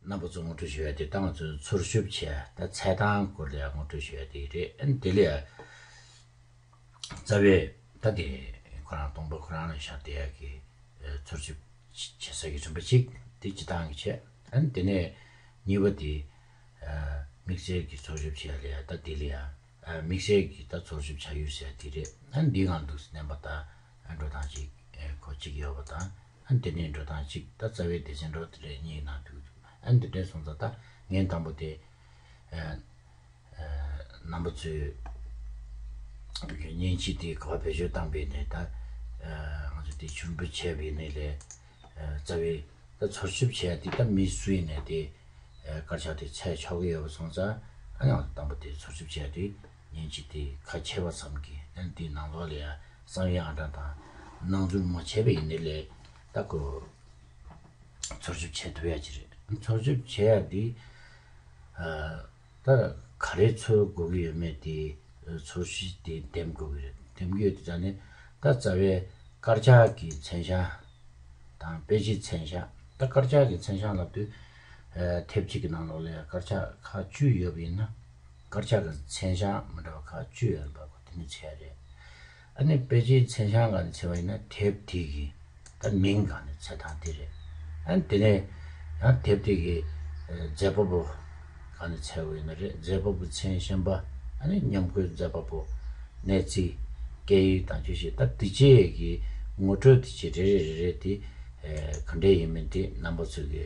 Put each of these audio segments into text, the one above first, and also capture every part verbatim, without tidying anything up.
རྣམ་པ་ཚོ་ངོ་སྤྲོད་ཞུ་ཡ་དེ་ད་ང་ཚོས་འཚོལ་ཞིབ་བྱས་ད་ཚད་དང་སྐོར་ལ་ཡང་ངོ་སྤྲོད་ཞུ་ཡ་དེ་རེད། ཨ་ནི་དེ་ལ་ཡང་རྩ་བའི་ད་དེ་ཁོ་རང་སྟོང་པ་ཁོ་རང་ལ་བཞག་བསྡད་ཡ་གི་འཚོལ་ཞིབ་བྱེད་ས་གི་རིམ་པ་གཅིག་དེ་སྤྱི་བཏང་གི་བྱས། ཨ་ནི་དེ་ནས་གཉིས་པ་དེ་དམིགས་བསལ་གྱི་འཚོལ་ཞིབ་བྱེད་ཡ་ལ་ཡང་ད་དེ་ལ་ཡང་དམིགས་བསལ་གྱི་ད་འཚོལ་ཞིབ་བྱ་ཡུལ་ཟེར་དེ་རེད། ཨ་ནི་འདི་གང་འདུག་སེ་བསྣན་པ་དང་འགྲོ་སྟངས་གཅིག་ཁོ་གཅིག་ཡོད་པ་དང་། ཨ་ནི་དེ་ནས་འགྲོ་སྟངས་གཅིག་ད་རྩ་བའི་སྡེ་ཚན་འགྲོ་དེ་རེད། གཉིས་ནང་དུ་ཨ་ནི་དེ་འདྲ་སོང་ཙང་ད་ངས་དང་པོ་དེ་རྣམ་པ་ཚོས་མཉེན་ཆས་དེ་ག་བ་བེད་སྤྱོད་བཏང་པའི་ནས་ད་ང་ཚོ་དེ་ཕྱུར་འབུད་བྱས་པའི་ནས་ལས་རྩ་བའི་ད་འཚོལ་ཞིབ་བྱས་དེ་ད་མི་སུ་ཡིན་ནས་དེ་དཀར་ཆག་དེ་འཚོལ་ཆོག་གི་ཡོད་པ་སོང་ཙང་། ཨ་ནི་ང་ཚོ་དང་པོ་དེ་འཚོལ་ཞིབ་བྱས་དེ་མཉེན་ཆས་དེ་ཁ་ཕྱེ་བ་ཙམ་གྱིས་ཨ་ནི་དེའི་ནང་ལོགས་ལ་ཡང་བསམ་ཡས་ཨང་གྲངས་དང་སྣང་ཚུལ་མ་བྱས་པའི་ཡིན་ནས་ལས་ད་ཁོ་འཚོལ་ཞིབ་བྱེད་ཐུབ་ཡ་ཅིག་རེད། འཚོལ་ཞིབ་བྱེད་ཡ་འདི་ད་ག་རེ་འཚོལ་དགོས་ཀྱི་ཡོད་མེད་དེ་འཚོལ་ཞིབ་དེ་འདེམས་དགོས་ཀྱི་རེད། འདེམས་ཀྱི་ཡོད་དེ་ད་ནི་ད་རྩ་བའི་དཀར་ཆག་གི་མཚན་བྱང་དང་དཔེ་ཆའི་མཚན་བྱང་། ད་དཀར་ཆག་གི་མཚན་བྱང་ལབ་དུས་དེབ་གཅིག་གི་ནང་ལོགས་ལ་ཡང་དཀར་ཆག་ཁག་བཅུ་ཡོད་པ་ཡིན་ན། དཀར་ཆག་གི་མཚན་བྱང་མི་འདྲ་བ་ཁག་བཅུ་ཡོད་པ་ཁོ་དེ་ནས་འཚོལ་ཡ་རེད། ཨ་ནི་དཔེ་ཆའི་མཚན་བྱང་སྒང་ནས་འཚོལ་བ་ཡིན་ན་དེབ་དེ་གི་ད་མིང་སྒང་ནས་འཚོལ་སྟངས་དེ་རེད། ཨ་ནི་དེ་ནས་ཡང་དེབ་དེ་གི་མཛད་པ་པོ་སྒང་ནས་འཚོལ་བ་ཡིན་ན་རེད། མཛད་པ་པོ་མཚན་གཞན་པ། ཨ་ནི་མཉམ་འཁོད་མཛད་པ་པོ། གནས་ཚིག་སྐད་ཡིག་དང་བཅས་ཤིག་ད་དེ་བཅས་ཀྱི་ངོ་སྤྲོད་དེ་བཅས་རེ་རེ་རེ་རེ་དེ་ག་འདྲས་ཡིན་མིན་དེ་རྣམ་པ་ཚོ་གི་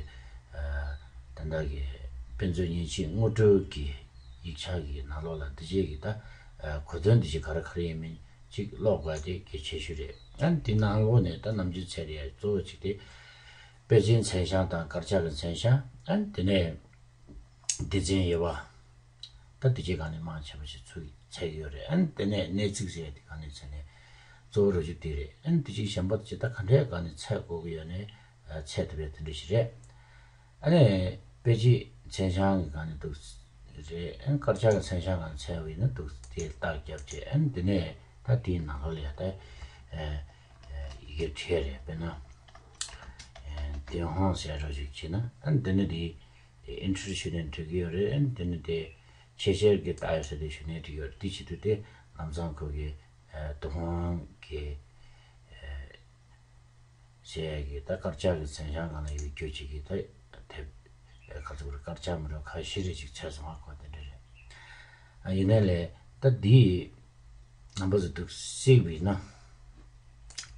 ད་ལྟ་གི་དཔེ་མཛོད་མཉེན་ཆས་ངོ་སྤྲོད་ཀྱི་ཡིག་ཆ་གི་ནང་ལོགས་ལ་འདི་བཅས་ཀྱི་ད་གོ་དོན་འདི་བཅས་ག་རེ་ག་རེ་ཡིན་མིན་ཅིག་ཀློག་དགོས་དེ་གལ་ཆེ་ཤོས་རེད། ཨ་ནི་དེ་ནང་ལོགས་ནས་ད་ནམ་རྒྱུན་འཚོལ་ཡ་གཙོ་བོ་གཅིག་དེ་དཔེ་ཆའི་མཚན་བྱང་དང་དཀར་ཆག་གི་མཚན་བྱང་། ཨ་ནི་དེ་ནས་སྡེ་ཚན་དབྱེ་བ། ད་དེ་བཅས་སྒང་ནས་མང་ཆེ་བ་ཞིག་ཚུར་འཚོལ་གྱི་ཡོད་རེད། ཨ་ནི་དེ་ནས་གནས་ཚིག་ཟེར་ཡ་དེ་སྒང་ནས་འཚོལ་ནས་གཙོ་བོ་རུ་བཅུག་དེ་རེད། ཨ་ནི་དེ་བཅས་གཞན་པ་དེ་ད་ག་འདྲའི་སྒང་ནས་འཚོལ་དགོས་ཀྱི་ཡོད་ནས་འཚོལ་ཐུབ་ཡ་དེ་འདྲ་ཞིག་རེད། ཨ་ནི་དཔེ་ཆའི་མཚན་བྱང་གི་སྒང་ནས་འདུག་རེད། ཨ་ནི་དཀར་ཆག་གི་མཚན་བྱང་སྒང་ནས་འཚོལ་བ་ཡིན་ན་འདུག་དེ་རྟགས་བརྒྱབ་བྱས། ཨ་ནི་དེ་ནས་ད་དེའི་ནང་ལོགས་ལ་ཡ་ད་ཡི་གེ་བྲིས་རེད། དཔེར་ན་ཏུན་ཧོང་ཟེར་རོ་ཞིག་བྱས་ན། ཨ་ནི་དེ་ནས་དེ་ཨིན་ཊར་ཞུ་ནས་འབྲི་གི་ཡོད་རེད། ཨ་ནི་དེ་ནས་དེ་ཆེ་ཆེར་གྱི་རྟགས་ཡོད་ས་དེ་ཞུ་ནས་འབྲི་གི་ཡོད་རེད། དེ་བྱེད་དུས་དེ་ལམ་སང་ཁོ་གི་ཏུན་ཧོང་གི་ཟེར་ཡ་གི་ད་དཀར་ཆག་གི་མཚན་བྱང་སྒང་ལ་ཡོད་རྒྱུ་ཅིག་གི་ད་དེབ་ག་ཚོད་རེད། དཀར་ཆག་མི་འདྲ་ཁ་ཤས་རེ་ཅིག་འཚོལ་སོང་བ་ཁོ་དེ་འདྲ་རེད། ཨ་ཡིན་ནའི་ལས་ད་འདི་རྣམ་པ་ཚོ་འདུག་གཟིགས་པ་ཡིན་ན།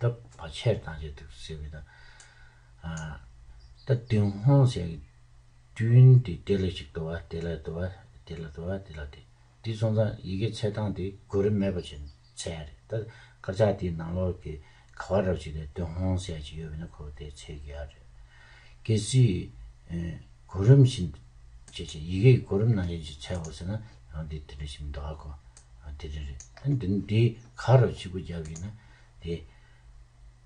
ད་ཕལ་ཆེར་དང་ཅིག་འདུག་གཟིགས་པ་ཡིན་ན། ཨ་ད་ཏུན་ཧོང་ཟེར་ཡ་གི་ཏུན་དེ་དེ་ལ་ཅིག་དོ་བ་དེ་ལ་དོ་བ་དེ་ལ་དོ་བ་དེ་ལ་དེ། དེ་སོང་ཙང་ཡི་གེ་འཚོལ་སྟངས་དེ་གོ་རིམ་མེད་པ་ཅིག་འཚོལ་ཡ་རེད། ད་དཀར་ཆག་དེའི་ནང་ལོགས་ཀྱི་ག་བ་རབ་ཅིག་ལ་ཏུན་ཧོང་ཟེར་ཡ་ཅིག་ཡོད་པ་ཡིན་ན་ཁོ་དེ་འཚོལ་གི་ཡ་རེད། གལ་སྲིད་ཨེ་གོ་རིམ་བཞིན་བྱས་བྱས་ཡི་གེ་གི་གོ་རིམ་ནང་བཞིན་ཅིག་འཚོལ་དགོས་ཟེར་ན་ཡང་འདི་དེ་འདྲ་ཞིག་མི་འདུག་ཨ་ཁོ། ཨ་དེ་འདྲ་རེད། ཨ་འདི་འདི་ག་རབ་གཅིག་པུ་བརྒྱབ་ཡིན་ན་དེ།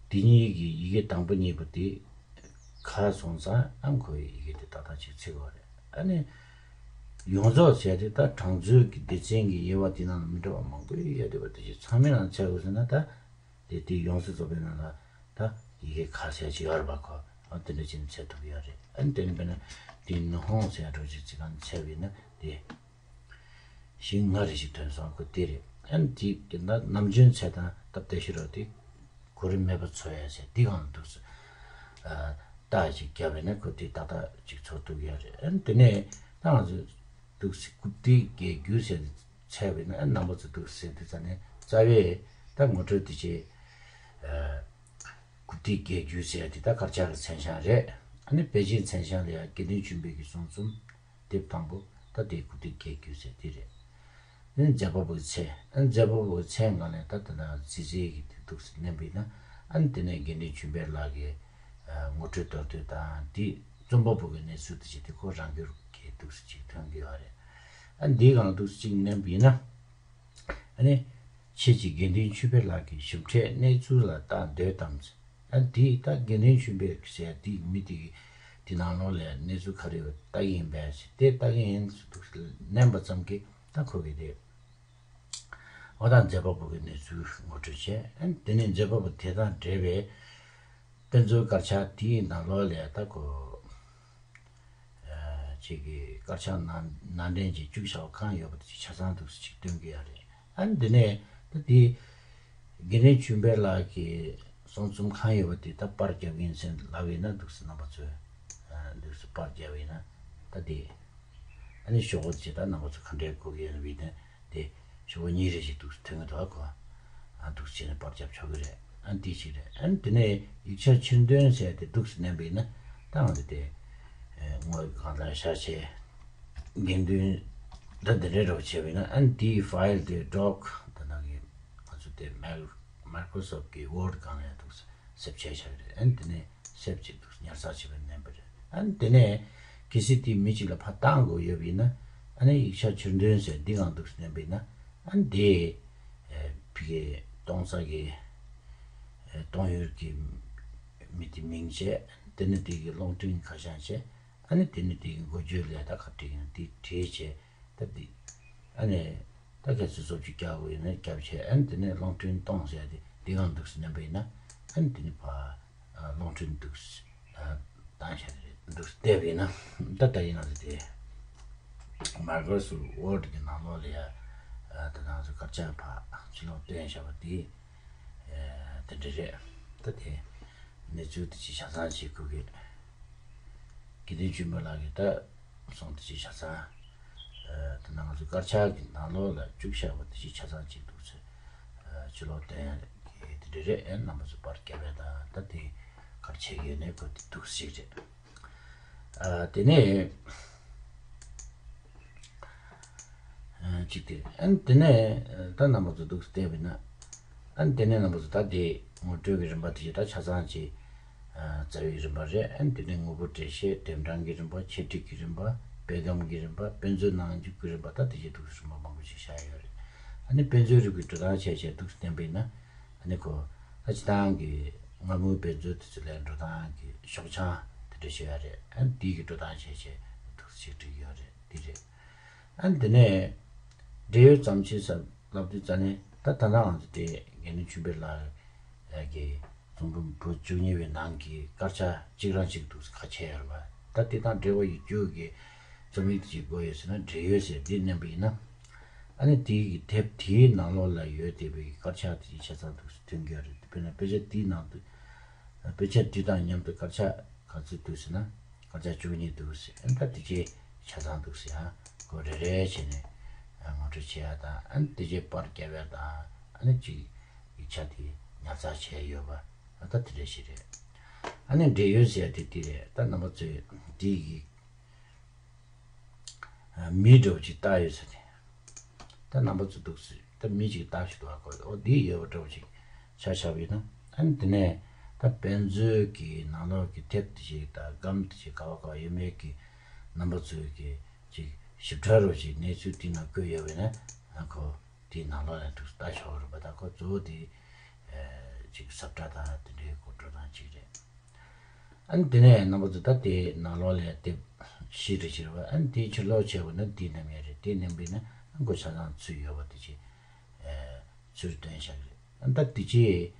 དེ་གཉིས་ཀྱི་ཡི་གེ་དང་པོ་གཉིས་པོ་དེ་ཁ་སོང་ཙང་ཨ་ཁོའི་ཡི་གེ་དེ་ཏག་ཏག་ཅིག་འཚོལ་དགོས་རེད། ཨ་ནི་ཡོངས་རྫོགས་བྱས་ཏེ་ད་གྲངས་མཛོད་ཀྱི་སྡེ་ཚན་གྱི་དབྱེ་བ་དེ་ནང་ལ་མི་འདྲ་བ་མང་པོ་ཡོད་བསྡད་པ་དེ་ཅིག་ཚང་མའི་ནང་འཚོལ་དགོས་ཟེར་ན་ད་དེ་དེ་ཡོངས་སུ་རྫོགས་པའི་ནང་ལ་ད་ཡི་གེ་ཁ་ཟེར་ཅིག་ཡོད་རེད་པ་ཁོ། ཨ་དེ་འདྲ་བྱས་ནས་འཚོལ་ཐུབ་ཀྱི་ཡོད་རེད། ཨ་ནི་དེ་ནི་དཔེར་ན་དེ་ནི་ཧོང་ཟེར་ཡ་འདྲ་ཅིག་ཅིག་གང་འཚོལ་བ་ཡིན་ན་དེ། ཞིང་ལྔ་རེ་ཞིག་ཐོན་སོང་ཁོ་དེ་རེད། ཨ་ནི་དེ་གི་ན་ནམ་རྒྱུན་འཚོལ་སྟངས་སྟབས་བདེ་ཤོས་རོ་དེ་གོ་རིམ་མེད་པར་འཚོལ་ཡ་ཟེར་དེ་གང་འདུག་ཟེར། ཨ་རྟགས་ཅིག་བརྒྱབ་པས་ན་ཁོ་དེ་ཏག་ཏག་ཅིག་འཚོལ་ཐུབ་ཡ་རེད། ཨ་ནི་དེ་ནས་ད་ང་ཚོ་འདུག་ཟེར་རྐུབ་སྟེགས་བརྒྱད་རྒྱུ་ཟེར་འཚོལ་བས་ན་ཨ་རྣམ་པ་ཚོ་འདུག་ཟེར་དུས་ཙ་ནས་རྩ་བའི་ད་ངོ་སྤྲོད་དེ་ཅིག་ཨ་རྐུབ་སྟེགས་བརྒྱད་རྒྱུ་ཟེར་དེ་ད་དཀར་ཆག་གི་མཚན་བྱང་རེད། ཨ་ནི་དཔེ་ཆའི་མཚན་བྱང་ལ་ཡ་དགེ་འདུན་ཆོས་འཕེལ་གྱི་གསུང་རྩོམ། དེབ་དང་པོ་ད་དེ་རྐུབ་སྟེགས་བརྒྱད་རྒྱུ་ཟེར་དེ་རེད། ཨ་ནི་མཛད་པ་པོའི་མཚན། ཨ་ནི་མཛད་པ་པོའི་མཚན་སྒང་ནས་ད་དེ་ན་རྩིས་རྩིས་ཀྱི་དེ་འདུག་སེ་མནན་པ་ཡིན་ན། ཨ་ནི་དེ་ནས་དགེ་འདུན་ཆོས་འཕེལ་ལགས་ཀྱི་ཨ་ངོ་སྤྲོད་མདོར་བསྡུས་དང་དེ་རྩོམ་པ་པོ་གི་གནས་ཚུལ་དེ་ཅིག་དེ་ཁོ་རང་འགྱུར་གྱི་འདུག་སེ་ཅིག་ཐོན་གྱི་ཡོད་རེད། ཨ་ནི་དེའི་སྒང་འདུག་སེ་ཅིག་མནན་པ་ཡིན་ན། ཨ་ནི། ཁྱེད་ཀྱིས་དགེ་འདུན་ཆོས་འཕེལ་ལགས་ཀྱི་ཞིབ་ཕྲའི་གནས་ཚུལ་ལ་བལྟ་འདོད་དམ། ཨ་ནི་དེས་ད་དགེ་འདུན་ཆོས་འཕེལ་ཟེར་དེའི་མི་དེ་གི་དེ་ནང་ལོགས་ལ་གནས་ཚུལ་ག་རེ་ཡོད་བལྟ་གི་ཡིན་པས་ཟེར་དེ་བལྟ་གི་ཡིན་ཟེར་འདུག་སེ་མནན་པ་ཙམ་གྱིས་ད་ཁོ་གིས་དེ་འོ་ད་མཛད་པ་པོ་གི་གནས་ཚུལ་ངོ་སྤྲོད་བྱས། ཨ་ནི་དེ་ནས་མཛད་པ་པོ་དེ་དང་འབྲེལ་བའི་དཔེ་མཛོད་དཀར་ཆག་དེའི་ནང་ལོགས་ལ་ད་ཁོ། ཅིག་གི་དཀར་ཆག་ནང་ནང་འདྲེན་གྱི་བཅུག་བཞག་གང་ཡོད་པ་དེ་ཆ་ཚང་འདུག་སེ་ཅིག་སྟོན་གྱི་ཡོད་རེད། ཨ་ནི་དེ་ནས་ད་དེ་དགེ་འདུན་ཆོས་འཕེལ་ལགས་ཀྱི་གསུང་རྩོམ་གང་ཡོད་པ་དེ་ད་པར་རྒྱབ་ཀྱི་ཡིན་ཟེར་ལབ་ཡིན་ན་འདུག་སེ་རྣམ་པ་ཚོས་འདུག་སེ་པར་རྒྱབ་ཡིན་ན་ད་དེ་ཨ་ནི་ཤོག་བུ་དེ་ད་རྣམ་པ་ཚོ་ག་འདྲའི་གོ་གི་ཡོད་ན་བི་དན་དེ་ཤོག་བུ་གཉིས་རེ་ཞིག་འདུག་སེ་ཐོན་གི་འདུག་གོ། ཨ་འདུག་སེ་བྱས་ནས་པར་རྒྱབ་ཆོག་གི་རེད། ཨ་འདི་ཞིག་རེད། ཨ་དེ་ནས་ཡིག་ཆ་ཕྱིར་འདོན་ཟེར་དེ་འདུག་སེ་མནན་པ་ཡིན་ན་ད་ང་ཚོ་དེ་དངོས་གང་ལྟར་ཤ་ཆེ་དགེ་འདུན་ད་འདི་འདྲའི་རོགས་བྱས་པ་ཡིན་ན་ཨ་འདིའི་ཕའིལ་དེ་ཌོག་ད་ནང་གི་ང་ཚོ་དེ་མའི་ཀྲོ་སོབ་ཀྱི་ཝོར་ཌི་སྒང་ལ་ཡང་འདུག་སེ་སེབ་བྱས་བཞག་གི་རེད། ཨ་ནི་དེ་ནས་སེབ་ཅིག་འདུག་ཉར་ཚགས་བྱེད་པར་མནན་པ་རེད། ཨ་ནི་དེ་ནས་གལ་སྲིད་དེ་མི་གཅིག་ལ་ཕར་བཏང་དགོས་ཡོད་པ་ཡིན་ན་ཨ་ནི་ཡིག་ཆ་ཕྱིར་འདོན་ཟེར་འདི་སྒང་འདུག་སེ་མནན་པ་ཡིན་ན་ཨ་ནི་དེ་ཕ་གི་གཏོང་ས་གི་གཏོང་ཡུལ་གྱི་མི་དེ་མིང་བྱས། དེ་ནས་དེ་གི་རླུང་འཕྲིན་ཁ་བྱང་བྱས། ཨ་ནི་དེ་ནས་དེ་གི་འགོ་བརྗོད་ལས་ད་ག་བྲིས་ཡིན་དེ་བྲིས་བྱས། ད་འདི་ཨ་ནི་ད་གལ་སྲིད་སོབ་ཅིག་རྒྱག་དགོས་ཡིན་ན་རྒྱབ་བྱས། ཨ་ནི་དེ་ནས་རླུང་འཕྲིན་གཏོང་ཟེར་དེ་འདི་སྒང་འདུག་སེ་མནན་པ་ཡིན་ན་ཨ་ནི་དེ་ནས་ཕར་རླུང་འཕྲིན་འདུག་སེ་བཏང་བཞག་རེད། འདུག་སེ་བལྟས་པ་ཡིན་ན་ད་ད་ཡིན་ན་དེ་མའི་ཀྲོ་སོབ་ཝོར་ཌི་གི་ནང་ལོགས་ལ་ཡ་ད་ང་ཚོ་དཀར་ཆག་ཕར་ཕྱི་ལོགས་བཏོན་བཞག་པ་དེ་དེ་འདྲ་རེད། ད་དེ་གནས་ཚུལ་དེ་ཅིག་ཆ་ཚང་ཅིག་གོ་གི་དགེ་འདུན་ཆོས་འཕེལ་ལགས་ཀྱིས་ད་གསུང་དེ་ཅིག་ཆ་ཚང་། ད་ནང་ང་ཚོ་དཀར་ཆག་གི་ནང་ལོགས་ལ་བཅུག་བཞག་པ་དེ་ཅིག་ཆ་ཚང་ཅིག་འདུག་ཚེ། ཕྱི་ལོགས་བསྟན་ཡ་དེ་འདྲ་རེད། ཨེ་རྣམ་པ་ཚོ་པར་རྒྱབ་པ་དང་ད་དེ་ག་རེ་བྱེད་ཀྱི་ཡོད་ནའི་གོ་དེ་འདུག་ཞིག་རེད། དེ་ནས་གཅིག་དེ་ཨ་ནི་དེ་ནས་ད་རྣམ་པ་ཚོ་འདུག་བལྟས་པ་ཡིན་ན། ཨ་ནི་དེ་ནས་རྣམ་པ་ཚོ་ད་དེ་ངོ་སྤྲོད་ཀྱི་རིམ་པ་དེ་ད་ཆ་ཚང་ཅིག་རྩ་བའི་རིམ་པ་རེད། ཨ་ནི་དེ་ནས་དངོས་པོ་འགྲེལ་བཤད་རྟེན་འབྲེལ་གྱི་རིམ་པ་འཆད་ཁྲིད་ཀྱི་རིམ་པ་དཔེ་སྒམ་གྱི་རིམ་པ་དཔེ་མཛོད་ནང་འཇུག་གི་རིམ་པ་ད་དེ་བཞིན་འདུག་རིམ་པ་མང་པོ་ཞིག་བཞག་ཡོད་རེད། ཨ་ནི་དཔེ་མཛོད་རིགས་ཀྱི་འགྲོ་སྟངས་བྱས་བྱས་འདུག་བསྟན་པ་ཡིན་ན་ཨ་ནི་ཁོ་ད་སྤྱི་བཏང་གི་སྔ་མོའི་དཔེ་མཛོད་དེ་ཚོ་ལས་འགྲོ་སྟངས་ཀྱི་ཤོག་བྱང་དེ་འདྲ་ཞིག་ཡོད་རེད། ཨ་ནི་དེ་གི་འགྲོ་སྟངས་བྱས་བྱས་འདུག་ཞིག་བྲིས་ཡོད་རེད། དེ་རེད། ཨ་ནི་དེ་ནས་འབྲེལ་ཡོད་ཙམ་ཅིག་ཟེར་ལབ་དུས་ཙ་ནས་ད་ད་ལྟ་ང་ཚོ་དེ་དགེ་འདུན་ཆོས་འཕེལ་ལགས་ཀྱི་རྩོམ་པ་པོ་བཅུ་གཉིས་པའི་ནང་གི་དཀར་ཆག་གཅིག་རང་གཅིག་འདུག་ཁ་ཕྱེ་ཡོད་རེད་པ། ད་དེ་དང་འབྲེལ་བ་ཡོད་རྒྱུ་གི་རྩོམ་ཡིག་ཅིག་དགོས་ཡོད་ཟེར་ན་འབྲེལ་ཡོད་ཟེར་འདི་མནན་པ་ཡིན་ན། ཨ་ནི་དེའི་གི་དེབ་དེའི་ནང་ལོགས་ལ་ཡོད་བསྡད་པའི་དཀར་ཆག་དེ་ཆ་ཚང་འདུག་ཐོན་གྱི་ཡོད་རེད། དཔེར་ན་དཔེ་ཆ་དེའི་ནང་དུ་དཔེ་ཆ་དེ་དང་མཉམ་དུ་དཀར་ཆག་ག་ཚོད་འདུག་ཟེར་ན། དཀར་ཆག་བཅུ་གཉིས་འདུག་ཟེར། ཨ་ནི་ད་དེ་རྗེས་ཆ་ཚང་འདུག་ཟེར། ཨ་ཁོ་རེ་རེ་བྱས་ནས་ཨ་ངོ་སྤྲོད་བྱེད་ཡ་དང་། ཨ་ནི་དེ་རྗེས་པར་རྒྱབ་ཡ་དང་། ཨ་ནི་གཅིག་ཡིག་ཆ་དེ་ཉར་ཚགས་བྱས་ཡོད་པ། ཨ་ད་དེ་འདྲ་ཞིག་རེད། ཨ་ནི་འབྲེལ་ཡོད་ཟེར་ཡ་དེ་དེ་རེད། ད་རྣམ་པ་ཚོས་འདི་ཡི་མི་འདྲ་བོ་ཅིག་བཏགས་ཡོད་ཟེར་ནས། ད་རྣམ་པ་ཚོ་འདུག་ཟེར། ད་མི་ཅིག་བཏགས་ཤིག་འདུག་ཨ་ཁོ་ཨོ་འདི་ཡོད་པ་འདྲ་བོ་ཅིག་ཆ་བཞག་པ་ཡིན་ན། ཨ་ནི་དེ་ནས་ད་དཔེ་མཛོད་ཀྱི་ནང་ལོགས་ཀྱི་དེབ་དེ་ཅིག་དང་སྒམ་དེ་ཅིག་ག་བ་ག་བ་ཡོད་མེད་ཀྱི་རྣམ་པ་ཚོས་ཀྱི་ཅིག་ཞིབ་ཕྲ་རུ་ཅིག་གནས་ཚུལ་དེ་ནང་བཀོད་ཡོད་པ་ཡིན་ན། ཨ་ཁོ་དེའི་ནང་ལོགས་ལ་འདུག་ལྟ་ཆོག་རེད་པ། ད་ཁོ་གཙོ་བོ་དེ་ཅིག་ཟབ་ཕྲ་དང་དེ་འདྲའི་སྐོར་འགྲོ་སྟངས་ཅིག་རེད། ཨ་ནི་དེ་ནས་རྣམ་པ་ཚོ་ད་དེའི་ནང་ལོགས་ལ་དེབ་བཞི་རེ་བྱེད་རེད་པ། ཨ་ནི་དེའི་ཕྱིར་ལོག་བྱས་པ་ན་དེའི་རྣམ་ཡས་རེད། དེའི་རྣམ་པས་ན་ཨ་མགོ་ཆ་ཚང་ཚུད་ཡོད་པ་དེ་ཅིག་ཚུར་སྟོན་བཞག་གི་རེད། ཨ་ནི་ད་དེ་ཅིག་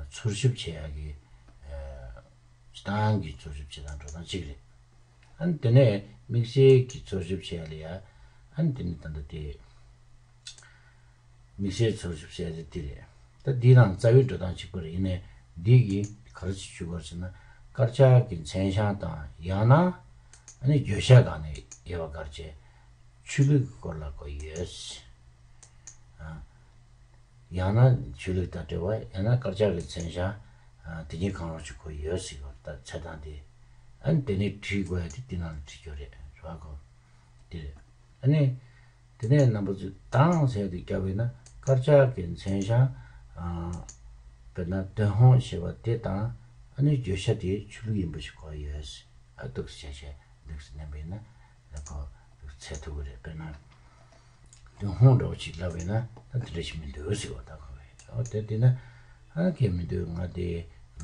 འཚོལ་ཞིབ་བྱེད་ཡག་གི་སྤྱི་བཏང་གི་འཚོལ་ཞིབ་བྱེད་སྟངས་འགྲོ་སྟངས་གཅིག་རེད། ཨ་ནི་དེ་ནས་དམིགས་བསལ་གྱི་འཚོལ་ཞིབ་བྱེད་ཡ་ལ་ཡ། ཨ་ནི་དེ་ནས་ད་ལྟ་དེ་དམིགས་བསལ་འཚོལ་ཞིབ་བྱེད་ཡ་དེ་དེ་རེད། ད་འདི་དང་རྩ་བའི་འགྲོ་སྟངས་གཅིག་པ་རེད། ཡིན་ནའི་འདི་གིས་ག་རེ་ཞིག་ཞུ་དགོས་ཟེར་ན། དཀར་ཆག་གི་མཚན་བྱང་དང་ཡང་ན་ཨ་ནི་བརྗོད་བྱ་སྒང་ནས་དབྱེ་བ་བཀར་བྱས་ཆོས་ལུགས་ཀྱི་སྐོར་ལ་གོ་ཡོད། ཨ། ཡང་ན་ཆོས་ལུགས་དང་འབྲེལ་བ། ཡང་ན་དཀར་ཆག་གི་མཚན་བྱང་ཨ་དེ་གཉིས་གང་རུང་ཞིག་གོ་ཡོད་ཟེར་བ་ད་ཚད་དང་དེ། ཨ་ནི་དེ་ནས་བྲིས་དགོས་ཡ་དེ་དེ་ནང་ལ་བྲིས་རྒྱུ་རེད། རེད་བ་གོ། དེ་རེད། ཨ་ནི་དེ་ནས་རྣམ་པ་ཚོས་དང་ཟེར་དེ་བརྒྱབ་པས་ན་དཀར་ཆག་གི་མཚན་བྱང་ཨ་དཔེར་ན་ཏུན་ཧོང་ཞེས་པ་དེ་དང་ཨ་ནི་བརྗོད་བྱ་དེ་ཆོས་ལུགས་ཡིན་པ་ཞིག་གོ་ཡོད་ཟེར། ཨ་འདུག་སེ་བྱས་བྱས་འདུག་སེ་མནན་པས་ན། ལ་ཁོ་འཚོལ་ཐུབ་ཀྱི་རེད། དཔེར་ན། ཏུན་ཧོང་འདྲ་བོ་ཅིག་ལབ་པས་ན་ད་དེ་འདྲ་ཞིག་མི་འདུག་ཟེར་བ་ད་ཁོ་རེད། འོ་དེ་དེ་ན་ཨ་གལ་མི་འདུག་ང་དེ་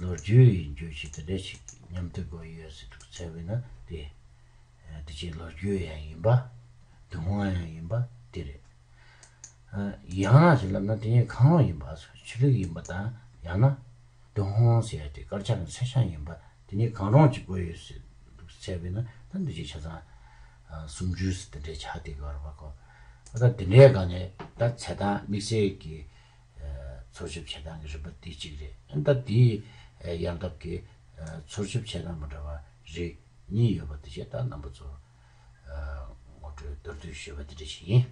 ལོ་རྒྱུས་ཡིན་རྒྱུ་ཞིག་དེ་འདྲ་ཞིག་མཉམ་དུ་དགོས་ཡོད་ཟེར་འདུག་འཚོལ་བས་ན་དེ་དེ་ཅིག་ལོ་རྒྱུས་ཡང་ཡིན་པ། ཏུན་ཧོང་ཡང་ཡིན་པ་དེ་རེད། ཡང་ན་ཞིག་ལབ་ན་དེ་གཉིས་གང་རུང་ཡིན་པ། ཆོས་ལུགས་ཡིན་པ་དང་ཡང་ན། ཏུན་ཧོང་ཟེར་ཡ་དེ་དཀར་ཆག་གི་མཚན་བྱང་ཡིན་པ་དེ་གཉིས་གང་རུང་གཅིག་དགོས་ཡོད་ཟེར་འདུག་བྱས་པས་ན་ད་འདི་ཅིག་ཆ་ཚང་ སུམ་ཅུ་ཟེར་དེ་འདྲའི་ཆགས་བསྡད་ཀྱི་ཡོད་རེད་པ་ཁོ། ད་དེ་འདྲའི་སྒང་ནས་ད་ཚད་དང་དམིགས་བསལ་གྱི་འཚོལ་ཞིབ་བྱེད་སྟངས་ཀྱི་རིམ་པ་དེ་གཅིག་རེད། ད་དེའི་ཡང་སྟབས་ཀྱིས་འཚོལ་ཞིབ་བྱེད་སྟངས་མི་འདྲ་བ་རིགས་གཉིས་ཡོད་པ་དེ་བྱས་ད་རྣམ་པ་ཚོར་ངོ་སྤྲོད་མདོར་བསྡུས་ཞུས་པ་དེ་འདྲ་ཞིག་ཡིན།